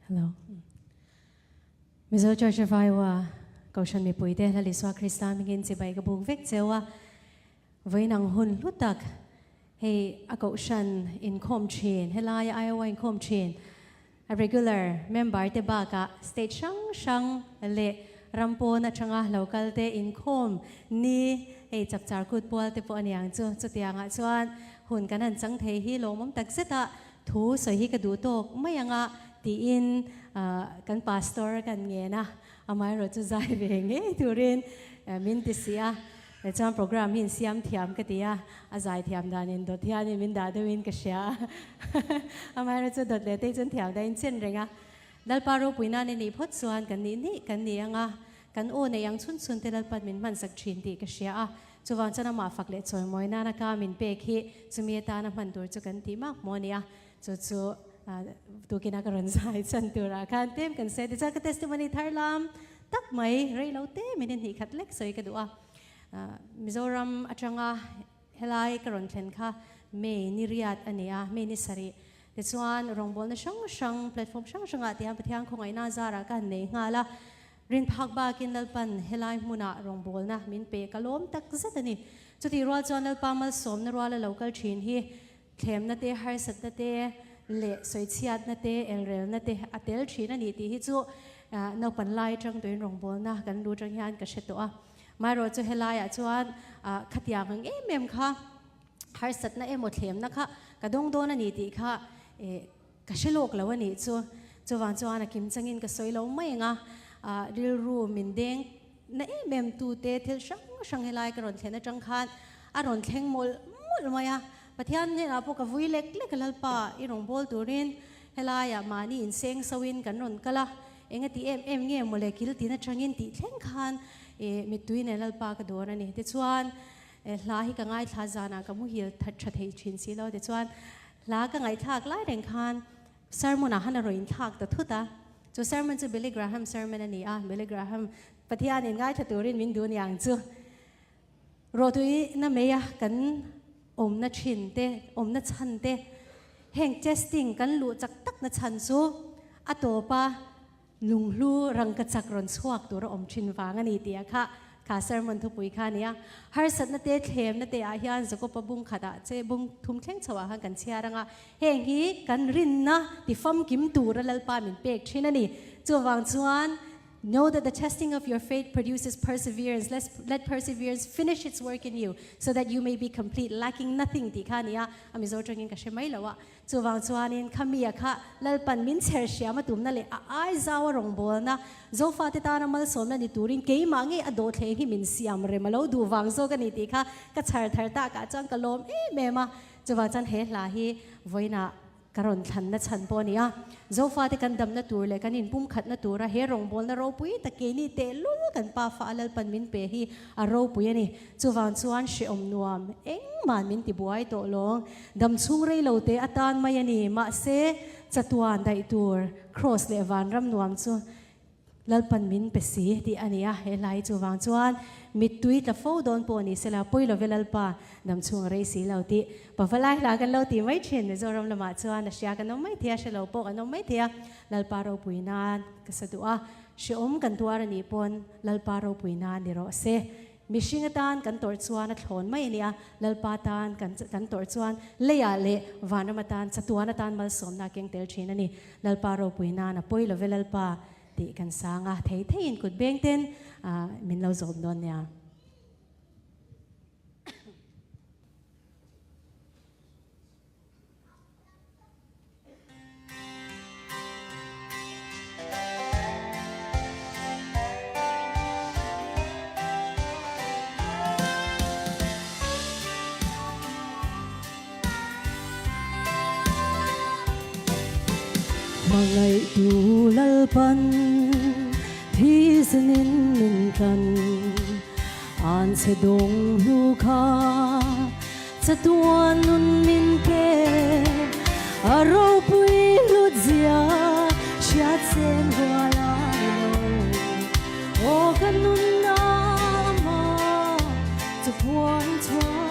Hello. Mizo Church of Iowa Kohhran mipuite Lal Isua Krista hmingin chibai ka buk vek cheu a. Vawiin ang hun hlu tak hei a Kohhran inkhawm thin, helaia Iowa inkhawm thin a regular member te bakah state hrang hrang leh ram pawn atanga lo kal te inkhawm ni hei chapchar kut pual te pawh a niang chu. Chutiangah chuan hun kan han chang thei hi lawmawm tak zet a. Thu sawi hi ka duh tawk mai ang a tiin kan pastor kan ngen a, amaherawh chu zai ve ngei turin min ti si a, chuan program hi insiam thiam ka ti a, a zai thiam danin dawt hianin min dah deuhin ka hria a, amaherawh chu dawt leh te hi chuan thiam dahin chen reng a, Lalpa ropui nan i nih phawt chuan kan nih nih kan ni ang a, kan aw neih ang chhun chhun te Lalpan min hmansak thin tih ka hria a, Chuvang chuan amah fak leh chawimawi nana ka min pek hi chumi atana hman tur chu kan tih mak maw a nia. Chu chu tukina ka rawn zai chan turah khan tlem kan sawi a. Tichuan ka testimony thar lam tak mai rei lo te min inhnih khat lek sawi ka duh a. Mizoram atanga helai ka rawn thlen kha May ni riat a ni a, May ni sarih. Tichuan rawngbawlna hrang hrang platform hrang hrangah tihian Pathian khawngaihna zarah ka han nei nghal a. Rin phak bakin Lalpan helai hmunah rawngbawlna min pe ka lawm tak zet a ni. Chutih rual chuan Lalpa malsawmna ruala lo kal thin hi thlemna te, harsatna te leh sawichhiatna te, elrelna te a tel thin a ni tih hi chu naupan lai atang tuin rawngbawlna kan lu atang hian ka hre tawh a. Maherawh chu helaiah chuan khatiang ang em em kha harsatna emaw thlemna kha ka dawng dawn a ni tih kha Ka hre lawk lo a nih chu. Chuvang chuan a kim changin ka sawi lo mai ang a, rilru min deng na em em tu te thil hrang hrang helai ka rawn thlen atang khan a rawn thleng mawlh mawlh mai a. Pathian hnenah pawh ka vui lek lek a Lalpa i rawn bawl turin helaiah mahni inseng soin kan rawn kal a, enga ti em em nge mawle kil tin atangin tih thleng khan mittui nen Lalpa ka dawn a ni. Tichuan hla hi ka ngaithla zanah ka muhil that tha thei thin si lo tichuan Hla ka ngaihthlak lai reng khan sermon ah han a rawn inthlak ta thut a, chu sermon chu Billy Graham sermon a ni a, Billy Graham Pathian in ngaithla turin min duh niang chu rawtui na mei a kan awmna thin te, awmna chhan te, heng testing kan luh chak tak na chhan chu a tawp a Lunghlu rangkachak rawn chhuak tur a awm thin vang a ni tih a kha kha sermon thupui kha a ni a. Harsatna te thlemna te ah hian Jakopa bung khat ah che bung thum thleng chho ah khan kan chhiar ang a, heng hi kan rinna ti famkim tur a Lalpa min pek thin a ni. Chuvang chuan Know that the testing of your faith produces perseverance, let let perseverance finish its work in you, so that you may be complete, lacking nothing tih kha a ni a, a Mizo tangin ka hre mai lo a. Chuvang chuanin khami a kha Lalpan min chher hriam a tumna leh a ai zau a rawngbawlna Zofate tana malsawmna ni turin keimah ngei a dawhthleng hi min siam rem a lo duh vang zawk a ni tih kha ka chhar thar takah chuan ka lawm em em a. Chuvang chuan he hla hi vawiinah ka rawn thlanna chhan pawh a ni a. Zofate kan damna tur leh kan inpumkhatna tura he rawngbawlna ropui tak keini tehlul kan pa fa a Lalpan min pe hi a ropui a ni. Chuvang chuan hrehawm nuam engmah min ti buai tawh lawng. Dam chhung rei lo te atan mai a ni. Mahse, chatuan daih tur Kraws leh vanram nuam chu Lalpan min pe si tih a ni a. He hla hi chuvang chuan mittui tla fo dawn pawh ni sela, pawi love Lalpa dam chhung a rei si lo tih Pavalai hla kan lo ti mai thin. Mizoram lamah chuan a hria kan awm mai thei a, hre lo pawh kan awm mai thei a. Lalpa ropui nan ka sa duh a, hrehawm kan tuar a nih pawn Lalpa ropui nan ni rawh se. Mihring atan kan tawrh chuan a thlawn mai a nia, Lalpa tan kan kan tawrh chuan leiah leh vanram atan chatuan atan malsawmna a keng tel thin a ni. Lalpa ropui nan a pawi love Lalpa tih kan sang a, thei theiin kut beng ten min lo zawm dawn nia. Hmangaihtu Lalpan thisenin min tlan, an chhe dawng hnu kha. Chatuan nun min pe, a ropui hlut zia hriat sen rual a ni lo. Aw ka nun na ama chu puan chhuah.